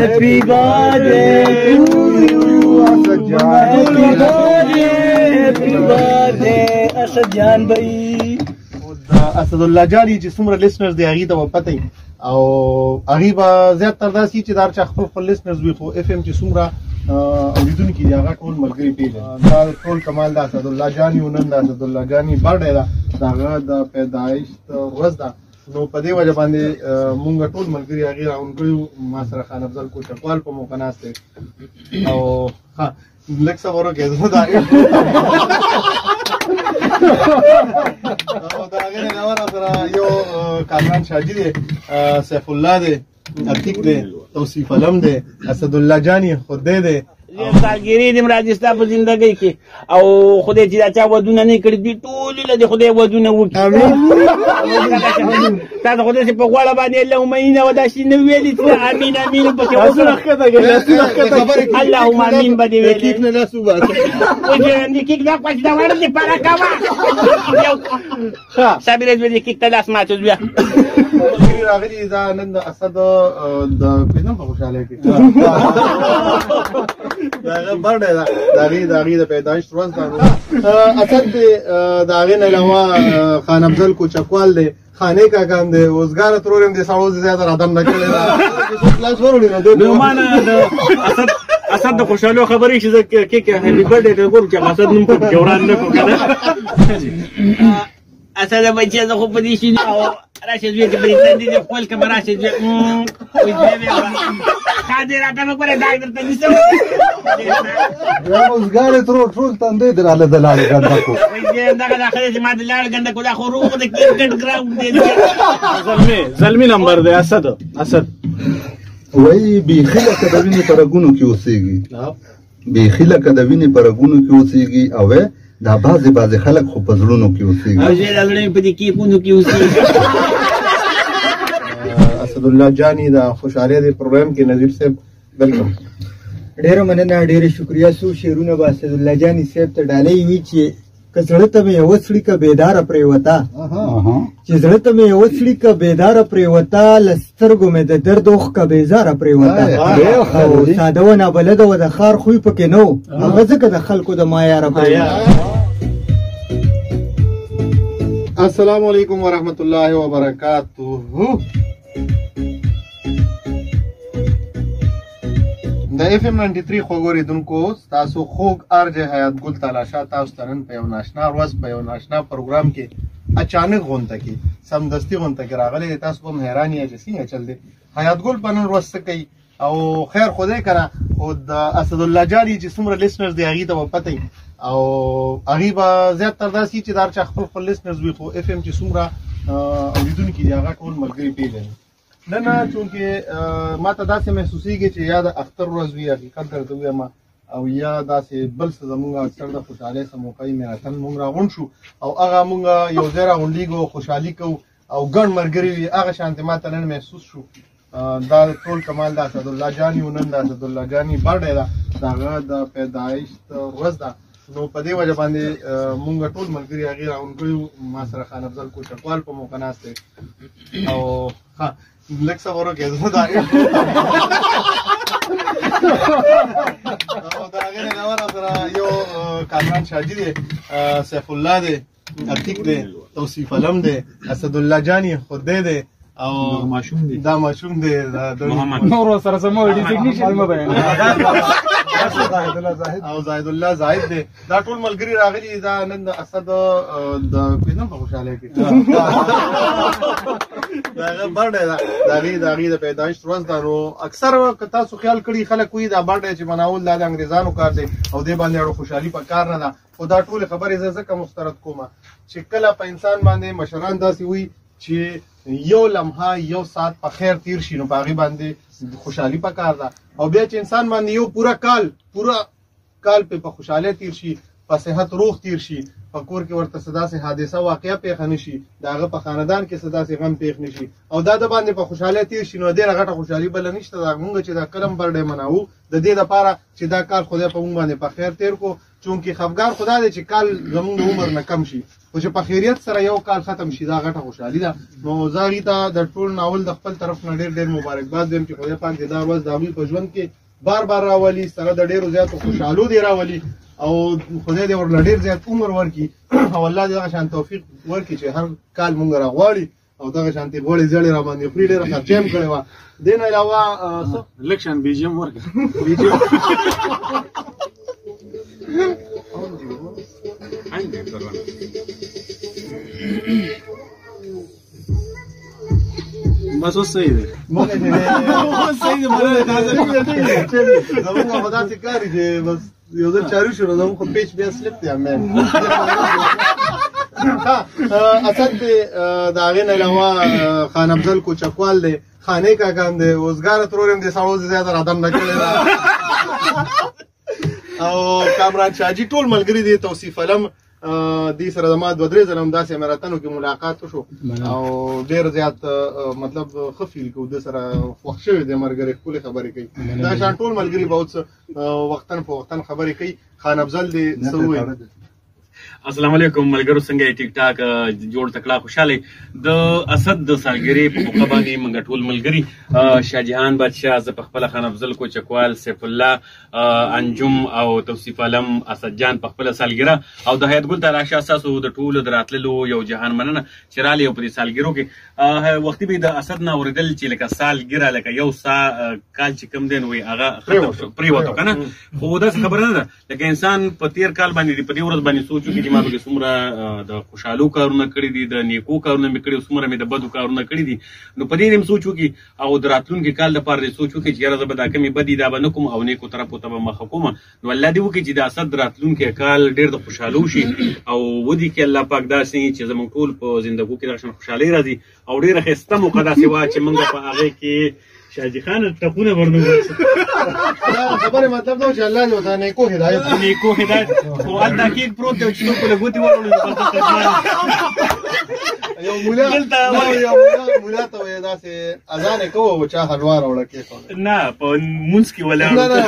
Happy birthday to you, Asad Jan. Happy birthday, happy birthday Asad Jan بھائی۔ اسد الله جان چې څومره listeners دی هغې ته به پته وي، او هغې به زیات تر داسې چې د هر چا خپل خپل listeners وي، خو اف ام چې څومره اورېدونکي دي هغه ټول ملګري پېژني. دا ټول کمال د اسد الله جاني و. نن د اسد الله جاني birthday ده، د هغه د پیدایښت ورځ ده، نو په دې وجه باندې مونږ ټول ملګري هغې راغونډ کړي وو. ما سره خان افضل کوچکوال په موقع ناست دی، او ښه لږ صبر وکړئ، زه دا او د هغې نه علاوه راسره یو کامران شاجي دی، سیف الله دی، عتیق دی، توصیف علم دی، اسد الله جاني خدای دی. سالګری دې راځي ستا په زندګۍ کې، او خدای چې دا چا ودونه نه کړي دوی ټول له دې خدای ودونه وکړي. تا ته خدای چې په غوړه باندې اللهم امین و داسې نه ویلي چې امین امین پکې وکړه، اللهم امین به دې ویلي. کیک نه لاس وباسه. وای دې کیک دا خو چې دا وړه دې پاره کوه. یو صابر دې کیک ته لاس ماتو بیا. ملګري راغلي دا نن د اسد د پېژنم په خوشحالۍ کې د هغه birthday ده، د هغې د پیدایښت ورځ ده. اسد دی، د هغې نه علاوه خان افضل کوچکوال دی، خانې کاکا هم دی، اوزګاره ترور هم دی، سړو زیاته رادم نه کړې ده، څوک لاس وروړي نو دی. نو ما نه د اسد د خوشحالو خبرې چې زه کیک happy birthday ته ګورم چې اسد نوم په وران نه کو کنه. اسد بچی زه خو په دې شي او راشه زوی چې په دې تندي دې خپل که به راشه زوی وایي زوی مې ښه دې راته وګوره، دا درته نیسم. بیا اوزګارې ترور ټول تندې دراله د لاړو ګنده کو. وایي زوی دغه دا ښه دی چې ما د لاړو ګنده کو، دا خو روغ د کرکټ ګراونډ دی. زلمی نمبر دی اسد. اسد وایي بیخي لکه د وینې په رګونو کې اوسېږي، بیخي لکه د وینې په رګونو کې اوسېږي، او دا بعضې بعضې خلک خو په زړونو کې اوسېږي. او زوی دا زړه مې په دې کیکونو کې اوسېږي. اسد الله جاني د خوشحالۍ د پروګرام کې نذیر صاحب welcome. ډېره مننه، ډېره شکریه. څو شعرونه به اسد الله جاني صاحب ته ډالۍ وي چې که زړه ته مې یوه څړیکه بیداره پرېوته، چې زړه ته مې یوه څړیکه بیداره پرېوته، له سترګو مې د درد اوښکه بېزاره پرېوته. او ساده وه نابلده وه، د ښار خوی پکې نه و، هغه ځکه د خلکو د ما یاره پرېوته. السلام علیکم ورحمت الله وبرکاته. د اف ام 93 خوږو اورېدونکو، ستاسو خوږ ارجه حیات ګل تالاشا تاسو ته نن په یو ناشنا ورځ په یو ناشنا پروګرام کې اچانک غونته کې سمدستي غونته کې راغلی دی. تاسو به هم حیران یاست چې څنګه چل دی حیات ګل په نن ورځ څه کوي، او خیر خدای کنه. خو د اسد الله جاني چې څومره listeners دی هغې ته به پته وي، او هغې به زیات تر داسې چې د هر چا خپل خپل listeners وي، خو اف ام چې څومره اورېدونکي دي هغه ټول ملګري پېژني. نه نه، چونکې ما ته داسې محسوسېږي چې یا د اختر ورځ وي، حقیقت درته ووایم، او یا داسې بل څه زمونږ اکثر د خوشحالۍ څه موقع وي، میراتن مونږ راغونډ شو او هغه مونږ یو ځای راغونډېږو، خوشحالي کوو او ګڼ ملګري وي، هغه شانتې ما ته نن محسوس شو. دا ټول کمال د اسد الله جاني و. نن د اسد الله جاني birthday ده، د هغه د پیدایښت ورځ ده، نو په دې وجه باندې مونږ ټول ملګري هغې راغونډ کړي وو. ما سره خان افضل کوچکوال په موقع ناست دی، او ښه لږ صبر وکړئ، زه دا او د هغې نه علاوه راسره یو کامران شاجي دی، سیف الله دی، عتیق دی، توصیف علم دی، اسد الله جاني خدای دی، او ماشوم دی، دا ماشوم دی، محمد نور سره زموږ designation مه بیانوه. او زاهد الله زاهد دی. دا ټول ملګري راغلي دا نن د اسد د پېژنم په خوشحالۍ کې د هغه birthday ده، د هغې د پیدایښت ورځ ده. نو اکثر که تاسو خیال کړي خلک وایي دا birthday چې مناول دا د انګریزانو کار دی او دې باندې اړو خوشحالي په کار نه ده، خو دا ټولې خبرې زه ځکه مسترد کوم چې کله په انسان باندې مشران داسې وایي چې یو لمحه یو ساعت په خیر تیر شي نو په هغې باندې خوشحالي په کار ده، او بیا چې انسان باندې یو پوره کال پوره کال په خوشحالۍ تیر شي، په صحت روغ تیر شي، په کور کې ورته څه داسې حادثه واقعه پېښه نه شي، د هغه په خاندان کې څه داسې غم پېښ نه شي، او دا د باندې په خوشحالۍ تیر شي، نو ډېره غټه خوشحالي بله نشته. دا مونږ چې دا کلم birthday مناوو د دې دپاره چې دا کال خدای په مونږ باندې په خیر تیر کړو چونکې خفګان خدا دی چې کال زمونږ د عمر نه کم شي، خو چې په خیریت سره یو کال ختم شي دا غټه خوشحالي ده. نو زه هغوی ته د ټول ناول د خپل طرف نه ډېر ډېر مبارکباد یم چې خدای پاک دې دا ورځ د هغوی په ژوند کې بار بار راولي، سره د ډېرو زیاتو خوشحالو دې راولي، او خدای دې ورله ډېر زیات عمر ورکړي، او الله دې دغه شان توفیق ورکړي چې هر کال مونږ راغواړي او دغه شانتې غوړې زړې را باندې خوري. ډېره خرچه هم کړې وه. دې نه علاوه څه لږ شان بیجیم ورکړه. بیجیم بس اوس صحیح دی، مونږ چې اوس صحیح دی. مننه تاسو. زمونږ خو داسې کار چې بس یو ځل چارو شو، زمونږ خو پیچ بیا سلپ دی. امین. اسد دی، د هغې نه علاوه خان افضل کوچکوال دی، خانې کاکا هم دی، اوزګاره ترور هم دی، سړو زیاته رادم نه کړې ده، او کامران شاجي، ټول ملګري دي. توصیف علم دې سره زما دوه درې ځله هم داسې اماراتانو کې ملاقات وشو او ډېر زیات مطلب ښه فیل کوو، ده سره خوښ شوی دی ملګری، ښکلې خبرې کوي. دا شان ټول ملګري به اوس وختن په وختن خبرې کوي. خان افضل دې څه ووایي؟ السلام علیکم ملګرو، څنګه یې؟ ټیک ټاک، جوړ تکړه خوشاله؟ د اسد د سالګرې په موقع باندې موږ ټول ملګري، شاه جهان بادشاه، زه په خپله خان افضل کوچکوال، سیف الله انجم او توصیف عالم، اسد جان په خپله سالګره او د حیات ګل تالاشا ستاسو د ټولو د راتللو یو جهان مننه چې رالې. او په دې سالګرو کې وختي به د اسد نه اورېدل چې لکه سالګره لکه یو سا کال چې کوم دی نو هغه پرېوتو که نه، خو داسې خبره نه ده. لکه انسان په تېر کال باندې په دې ورځ باندې سوچ وکړي چې ما پکې څومره د خوشحالو کارونه کړي دي، د نیکو کارونه مې کړي، څومره مې د بدو کارونه کړي دي، نو په دې هم سوچ وکړي او د راتلونکي کال لپاره دې سوچ وکړي چې یاره زه به دا کمې بدې دا به نه کوم او نیکو طرفو ته به مخه کوم. نو الله دې وکړي چې د اسد راتلونکی کال ډېر د خوشحالو شي او ودې کړي الله پاک داسې چې زموږ ټول په زندګو کې دغه شان خوشحالۍ راځي. او ډېره ښایسته موقع داسې وه چې موږ په هغې کې شاجي خان ټپونه ورنه وباسو. دا خبره مطلب دا چې الله دې ورته نیکو هدایت، نیکو هدایت. خو هلته کیک پروت دی چې څوک له ګوتې وروړي. یو مولا یو مولا ته وایي داسې اذان یې کوه او چا حلوا راوړه کېښوده. نه په مونځ کې ولاړ. نه نه،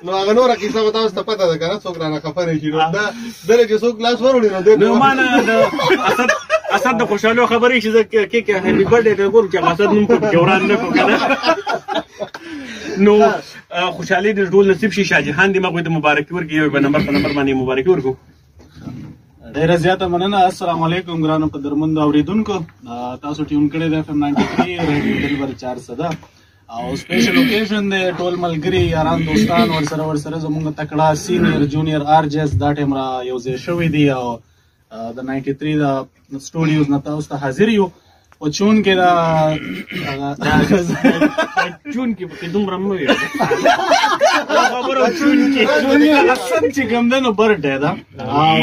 نو هغه نوره کیسه به تاسو ته پته ده که نه، څوک رانه خفه نه شي. نو دا دله چې څوک لاس وروړي نو دی نو ما نه د اسد د خوشحالو خبرې چې زه کیک هپي برډې ته ګورم چې اسد نوم پکې وران نه کړو که نه. نو خوشحالي دې ټول نصیب شي. شاه جهان دې ما ته مبارکي ورکړي، یو به نمبر په نمبر باندې مبارکي ورکړو. ډیره زیاته مننه. السلام علیکم ګرانو قدرمندو اوریدونکو، تاسو ټیون کړی د اف ام 93 ریډیو دلبر 400 او سپیشل اوکیشن دی. ټول ملګري، یاران، دوستان، ورسره زمونږ تکړه سینیئر جونیئر آر جی اس دا ټایم را یو ځای شوي دي او د 93 د سټوډیوز نه تاسو ته حاضر یو. او چون کې دا چون کې پکې دومره مه ویه خبره، چون کې اسد چې کوم دی نو برډې ده. او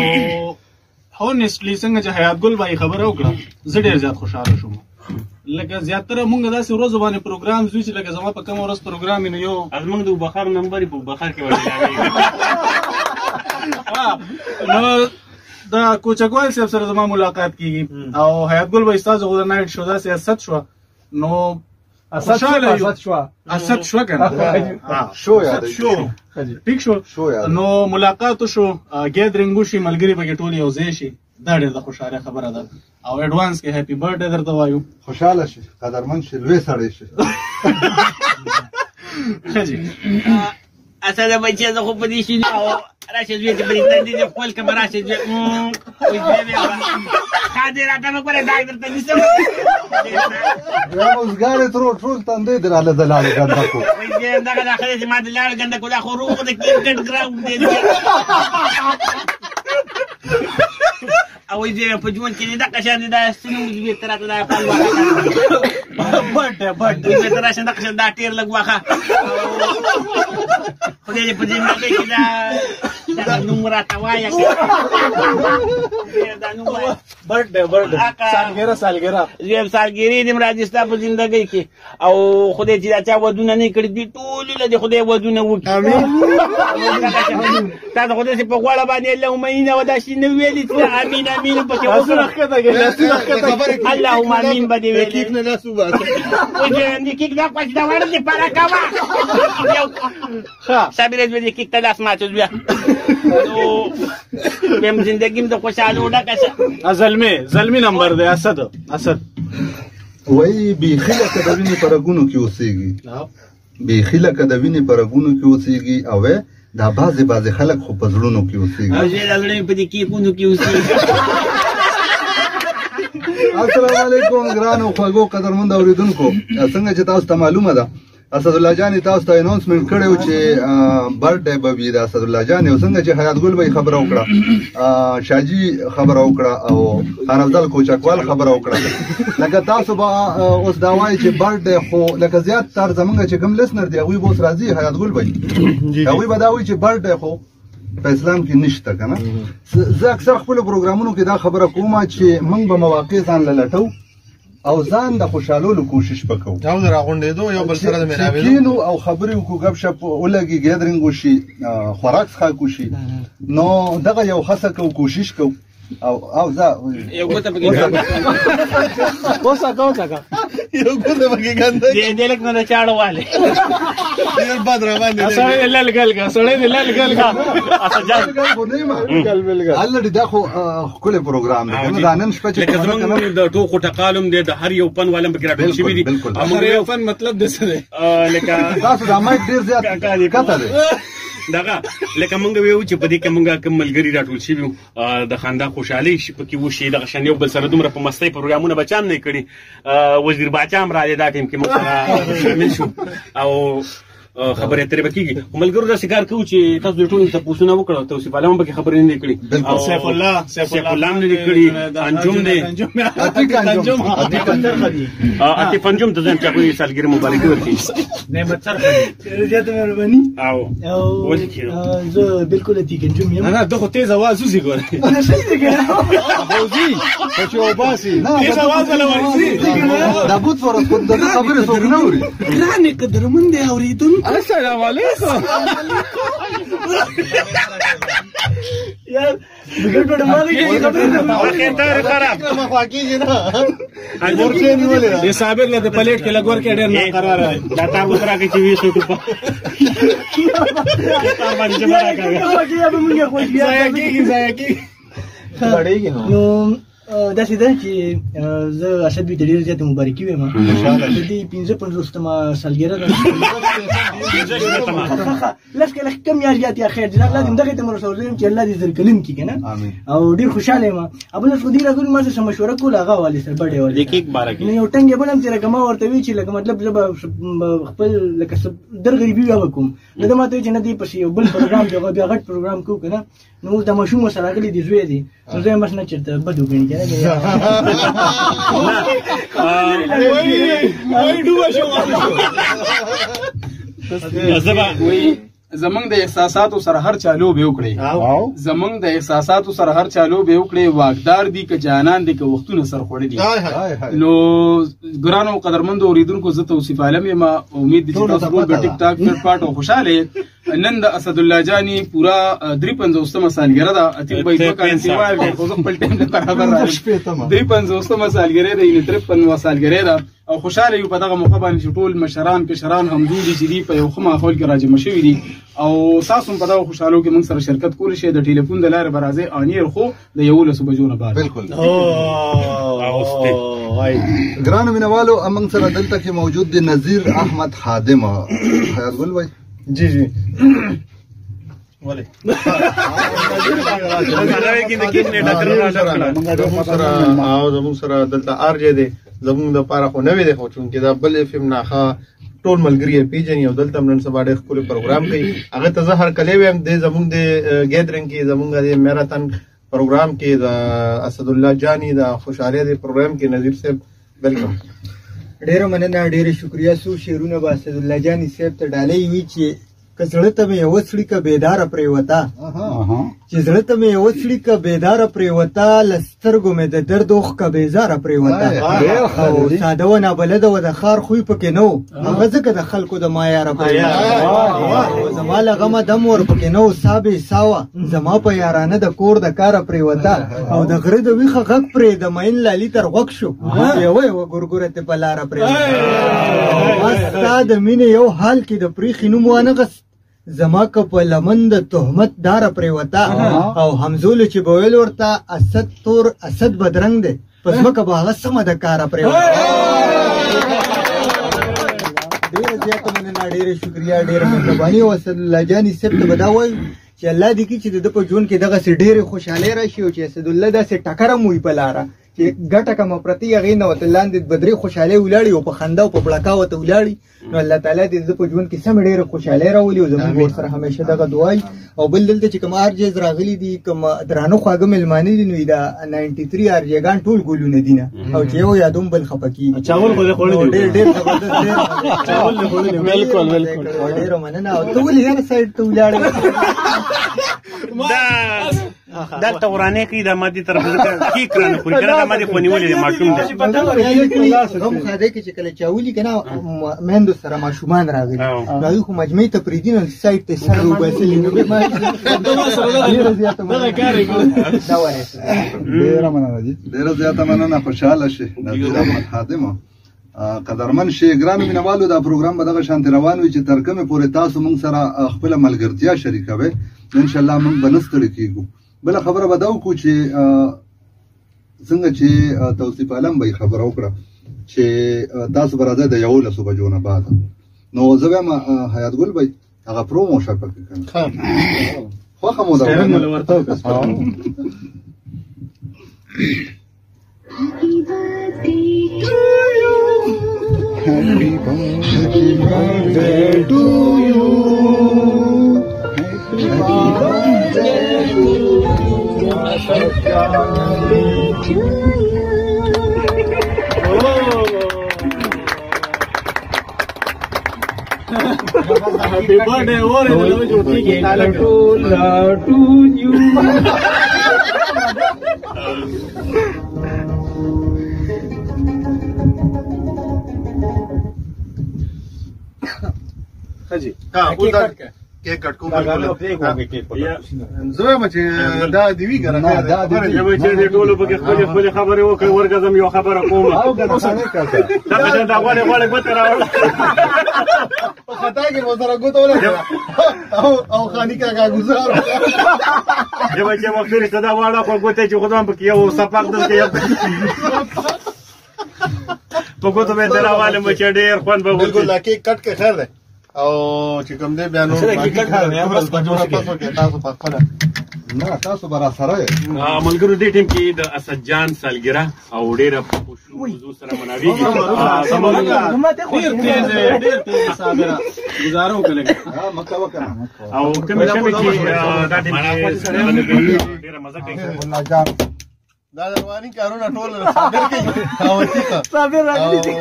هونیسټلی څنګه چې حیات ګل بای خبره وکړه، زه ډېر زیات خوشحاله شوم. لکه زیاتره مونږ داسې ورځو باندې پروګرام ځو چې لکه زما په کومه ورځ پروګرام نو یو زمونږ د بخار نمبر په بخار کې ورته. نو د کوچکوال صاحب سره زما ملاقات کیږي او حیات ګل به استاد خو د نایټ شو داسې اسد شو، نو اسد شو، اسد شو، اسد شو کنه شو، یاد شو، ټیک شو. نو ملاقات شو، ګیدرینګ وشي، ملګري پکې ټول یو ځای شي، دا ډېر د خوشحالۍ خبره ده. او اډوانس کې هپي برډې درته وایو. خوشاله شي، قدرمن شي، لوی سړی شي. ښه جي. اسد بچی، زه خو په دې شي او راشه زوی چې په دې تندي دې خپل کړم، راشه زوی، وایي زوی مې ښه دې راته مه ګوره، دا درته نیسم. بیا اوزګارې ترور ټول تندې دې راله د لاړو ګنده کو. وایي زوی دغه دا ښه دی چې ما د لاړو ګنده کو، دا خو روغ د کرکټ ګراونډ دی. او زوی په ژوند کې دې دغه شان دی، دا سنو زوی ته راته دا پال واخه، بډه بډه زوی ته راشه دغه شان دا ټیر لږ واخه. خدای دې په زندګۍ کې دا دا نوم راته وایه. دا نوم وایه. برډ برډ سالګره سالګره زویم سالګرې دې راځي ستا په زندګۍ کې، او خدای چې دا چا ودونه نه کړي دوی ټولو له دې خدای ودونه وکړي. آمین. تا ته خدای چې په غوړه باندې اللهم امین و داسې نه ویلي چې امین امین پکې لاسونه ښکته کړي، لاسونه ښکته کړي. اللهم امین به دې ویلي. کیک نه لاس وباسه. وجه دې کیک دا خو چې دا وړه دې پاره کوه. یو صابر زوی دې کیک ته لاس ماتو زویه. نو بیم زندګي مې د خوشحالو ډکه شه. زلمی زلمی نمبر دی اسد اسد. وایي بیخي لکه د وینې په رګونو کې اوسېږي، بیخي لکه د وینې په رګونو کې اوسېږي، او دا بعضې بعضې خلک خو په زړونو کې اوسېږي. او زه د زړه مې په دې کیکونو کې اوسېږي. السلام علیکم ګرانو خوږو قدرمند اورېدونکو، څنګه چې تاسو ته معلومه ده اسدالله جان تاسو ته اناونسمنټ کړی و چې برډ به وي د اسدالله جان، او څنګه چې حیات ګل به خبره وکړه، شاجي خبره وکړه، او خان افضل کوچکوال خبره وکړه، لکه تاسو به اوس دا وایي چې برډ خو لکه زیات تر زمونږ چې کوم لسنر دی هغوی به اوس راځي حیات ګل به، هغوی به دا وایي چې برډ خو په اسلام کې نشته که نه. زه اکثر خپلو پروګرامونو کې دا خبره کوم چې موږ به مواقع ځان له لټو او ځان د خوشحالولو کوشش به کوو، او د راغونډېدو یو بل سره د ملاوېدو کینو او خبرې وکړو، ګپ شپ ولګي، ګیدرینګ وشي، خوراک څښاک وشي، نو دغه یو هڅه کوو، کوشش کوو. او او زه یو ګوته پکې اوسه کا اوسه کا یو ګوته پکې ګنده دې لږ نه چاړه والے ډېر بد را باندې سړی دې لل ګل کا، سړی دې لل ګل کا. اسد جان الله دې دا خو ښکلی پروګرام دی کنه، دا نن شپه چې لکه زمونږ د ټوکو ټقالم دی، د هر یو فن والم پکې راټول شوي دي. بالکل. او موږ یو فن مطلب د څه دی؟ لکه تاسو دا مایک ډېر زیات کته دی دغه لکه مونږ ویو چې په دې کې مونږ کوم ملګري راټول شوي وو، د خندا خوشحالي شي پکې وشي، دغه شان یو بل سره دومره په مستۍ پروګرامونه به چا هم نه کړي. وزیر باچا هم راغی دا ټیم کې مونږ سره شامل شو او خبرې اترې به کېږي. خو ملګرو داسې کار کوو چې تاسو د ټولو تپوسونه وکړه، توصیف عالم هم پکې خبرې نه دي کړي، بالکل. سیف الله سیف الله هم نه دي کړي، انجم دی، عتیق انجم، عتیق انجم، عاطف انجم ته ځم چې هغوی سالګرې مبارکي ورکړي. نعمت ډېره زیاته مهرباني. او او ولې کېنو؟ زه بالکل عتیق انجم یم. نه نه ده خو تیز اواز وځي ګوره، نه صحیح دی که نه؟ وځي خو چې وباسي تیز اواز ولا ورځي. دا بوت ورځ خو د خبرې څوک نه اوري. ګرانې قدرمن دی اورېدونکو، السلام علیکم. یار بګړ پړ مالې کې خبرې نه خراب ما خوا کېږي نه، مورچې نیولې ده. دې صابر له د پلیټ کې لګور کې ډېر ناقراره دی. دا تار اوس راکړي چې ویې سوټو په تار باندې جمع راکړه. ضایع کېږي، ضایع کېږي. نو داسې ده چې زه اسد بي ته ډېره زیاته مبارکي وایم، د دې 55مه سالګره ده. لس کاله کم یا زیات یا خیر دی، الله دې همدغې ته مې ورسولی یم چې الله دې زرکلن کړي که نه، او ډېر خوشحاله یم. او بل خو دې راغلو ما سره مشوره کوله، هغه والي سره بډې والي د کیک باره کې نو یو ټنګ یې بل هم چې لکه ما ورته وی چې لکه مطلب زه به خپل لکه در غریبي بیا به کوم، نو ده ما ته وی چې نه دې پسې یو بل پروګرام دی، هغه بیا غټ پروګرام کوو که نه. نو اوس دا ماشوم ورسره راغلی دی، زوی دی، نو زه یې بس نه چېرته بد وګڼي که نه. ډوبه شو. زه به زمونږ د احساساتو سره هر چا لوبې وکړې، زمونږ د احساساتو سره هر چا لوبې وکړې، واکدار دي که جانان دي که وختونه سر خوړلي. نو ګرانو قدرمندو اورېدونکو، زه توصیف عالم یم، امید دی چې تاسو ټول به ټیک ټاک فټ پاټ او خوشحاله یئ. نن د اسدالله جاني پوره 53مه سالګره ده. عتیق بھائی 2 کاله سیوا خو زه خپل ټایم ته برابر راغلم. 53مه سالګره ده، یعنې 53 سالګره ده، او خوشحاله یو په دغه موقع باندې چې ټول مشران کشران همزولي چې دي په یو ښه ماحول کې راجمع شوي دي، او تاسو هم په دغه خوشحالو کې موږ سره شرکت کولی شئ. د ټلیفون د لارې به راځئ آنیر خو د 11 بجو نه بعد. بالکل. ګرانو مینوالو، موږ سره دلته کې موجود دی نذیر احمد خادم. حیات ګل بھائی. جی جی ولې او زموږ سره دلته آر جې دی، زموږ دپاره خو نوی دی، خو چونکې دا بل اف ام ناخه ټول ملګري یې پېژني او دلته هم نن سبا ډېر ښکلی پروګرام کوي. هغه ته زه هرکلی وایم. دی زموږ د ګیدرینګ کې، زموږ د میراتن پروګرام کې، د اسدالله جاني د خوشحالۍ د پروګرام کې نذیر صاحب ویلکم. ډېره مننه، ډېره شکریه. څو شعرونه به اسدالله جاني صاحب ته ډالۍ وي چې که زړه ته مې یوه څړیکه بیداره پرېوته، چې زړه ته مې یوه څړیکه بېداره پرېوته، له سترګو مې د درد اوښکه بېزاره پرېوته. او ساده وه نابلده وه، د ښار خوی پکې نه و، هغه ځکه د خلکو د ما یاره پرېوته. زما له غمه دم ور پکې نه و، سا بې سا وه، زما په یارانه د کور د کاره پرېوته. او د غره د ویښه غږ پرې د مین لالي تر غوږ شو، یوه یوه ګورګوره ترې په لاره پرېوته. ما ستا د مینې یو حال کې د پرېښي نوم وانه غست، زما که په لمن د تهمت داره پرېوته. او همزولو چې به ویل ورته اسد تور اسد بدرنګ دی، په ځمکه به هغه سمه د کاره پرېوته. ډېره زیاته مننه، ډېره شکریه، ډېره مهرباني. او اسدالله جاني صاحب ته به دا وایو چې الله دې کړي چې د ده په ژوند کې دغسې ډېرې خوشحالۍ راشي، او چې اسدالله داسې ټکر هم وي په لاره چې ګټه کومه پرتې هغې نه ورته لاندې به درې خوشحالۍ ولاړي او په خندا او په پړکا ورته ولاړي. نو الله تعالی دې د ده په ژوند کې سمې ډېرې خوشحالۍ راولي، او زموږ ورسره همیشه دغه دعا وي. او بل دلته چې کوم آرجیز راغلي دي، کوم درانه خواږه مېلمانه دي، نو دا 93 آرجیګان ټول ګلونه دي نه، او چې یو یادوم بل خفه کېږي. چاول خو دې خوړلي دي، ډېر ډېر زبردست، ډېر چاول دې خوړلي. بالکل بالکل، ډېره مننه. او ته ولې هر سایډ ته ولاړې؟ دلته ورانه کوي، د مادي طرف کیک رانه خوري کنه، د مادي خو نیولې دی ماشوم دی. غم ښادۍ کې چې کله چاولي که نه میندو سره ماشومان راغلي، نو هغوی خو مجمع ته پرېږدي، نو سایډ ته یې سر وباسلي. نو بیا ډېره زیاته دغه کار یې کړی. دا وایه. ډېره مننه جي، ډېره زیاته مننه. خوشحاله شې نذیر احمد خادم قدرمن شي. ګرانو مینوالو، دا پروګرام به دغه شانتې روان وي چې تر کومې پورې تاسو موږ سره خپله ملګرتیا شریکوئ، انشاءالله موږ به نه ستړي کېږو. بله خبره به دا وکړو چې څنګه چې توصیف عالم به یې خبره وکړه چې تاسو به راځئ د 11 بجو نه بعد، نو زه وایم حیات ګل بھائی هغه پرومو شه پکې که نه خوښه مو ده. Happy birthday to you. Happy birthday to you. Happy birthday to you. Happy birthday اور to you. کیک کټ کوم. زه وایم چې دا دی وی کنه، دا دی وی چې دې ټولو پکې خپل خپل خبرې وکړې. ورګزم یو خبره کوم، دا دا غواړي غواړي ګوته راوړه. په خطا کې مو سره ګوته ولګېده او خاني کاکا ګزار. یو چې وخت لري دا واړه خو ګوته چې خدام پکې یو سپاق دلته یو په ګوتو به دراوالم چې ډېر خوند به وکړي. بالکل، دا کیک کټ کې خیر دی، او چې کوم دی بیا نور بس په جوړه تاسو کې تاسو په خپله نه تاسو به راسره یئ. ملګرو، دې ټیم کې د اسد جان سالګره او ډېره په حضور سره مناویږي. ډېر تیز، ډېر تیز صابره ګزاره وکړه. مکه وکړه. او کومې شمې چې دا ټیم کې ډېره مزه کوي. دا رواني کارونه ټول صابر کوي او ټیک صابر راغلي دي.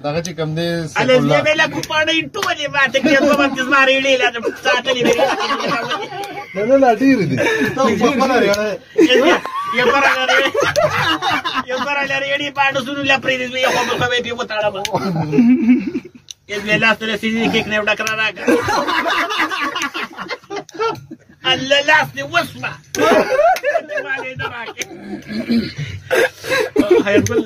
دغه چې کوم دی الې زه به لا کوپاڼې ټولې ماته کې په باندې زما ریړې لا ساتلې. نه نه لا ډېر دي. یو پر لري پاډو سونو لا پرې دې یو خو به په وتاړم یې زه لاس ته سیدی کیک نه وډکرا راکا. الله لاس دې وسمه حیات ګل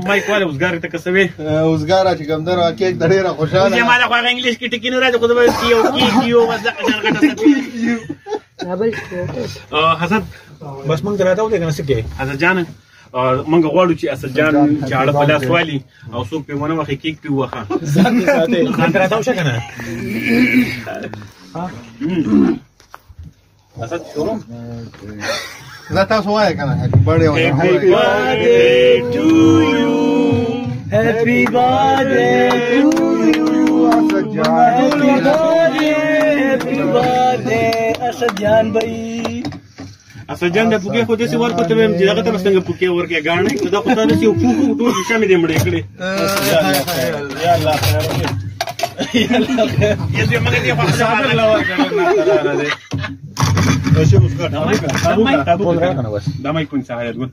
مایک واله اوزګار ته کسوي اوزګار چې کوم در کیک د ډیره خوشاله زه مال خو انګلیش کې ټکی نه راځي، خو به کیو کیو بس دا قشر غټه. حضرت بس موږ دراته ودی کنه سکه. حضرت جان، موږ غواړو چې اسد جان چاړه په لاس والي او څوک په ونه وخی کیک پی وخه. ځان دې ساته، ځان دراته وشه کنه. اسد شروع زه تاسو وایې کنه هپی برثډې. Happy birthday to you. Happy birthday to you. Asad Jan. Happy birthday, happy birthday Asad Jan bhai. Asad Jan د پوکې خو دې ورکو ته چې دغه ته څنګه پوکې ورکې غاڼې دا خو تاسو یو پوخ ټول شیشه مې دې مړې کړې. یا الله خیر وکړي، یا الله خیر. یې زه مګ دې خو صابر لور کړه نه قرار دی. دا مایک ونیسه حیات ګل.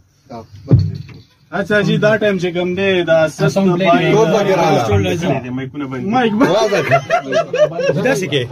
اچھا جی، دا ټایم چې کوم دی دا سست پای مایکونه بند مایک داسې کې.